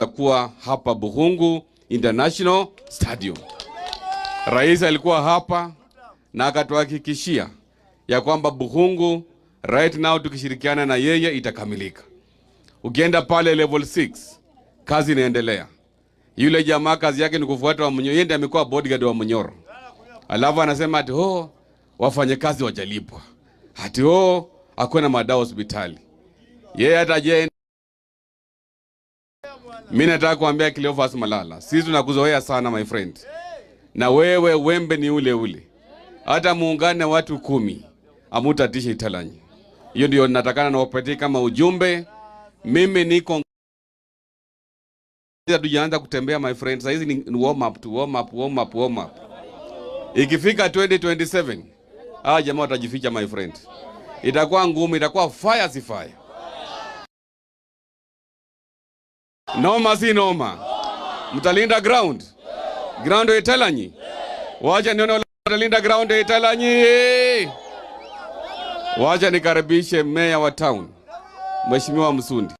Kuwa hapa Bukhungu International Stadium. Rais alikuwa hapa na akatuhakikishia ya kwamba Bukhungu right now tukishirikiana na yeye itakamilika. Ukienda pale level 6, kazi inaendelea. Yule jamaa kazi yake ni kufuata Wamunyoro, yeye ndiye amekuwa bodyguard wa Munyoro. Alafu anasema ati, oh, wafanyakazi wajalipwa, ati, oh, hakuna madawa hospitali. Yeye hata je, mimi nataka kuambia Cleophas Malala, sisi tunakuzoea sana, my friend, na wewe wembe ni ule ule, hata muungane watu 10 hamutatisha Italanyi. Hiyo ndio natakana nawapatie kama ujumbe. Mimi niko hatujaanza kutembea, my friend, sasa hizi ni warm up tu, warm up, warm up, warm up. Ikifika 2027, ah, jamaa watajificha, my friend, itakuwa ngumu, itakuwa fire si fire. Noma si noma? Mtalinda ground, ground ya Italanyi. Wacha nione wale watalinda ground ya Italanyi. Wacha nikaribishe meya wa town, Mheshimiwa Msundi.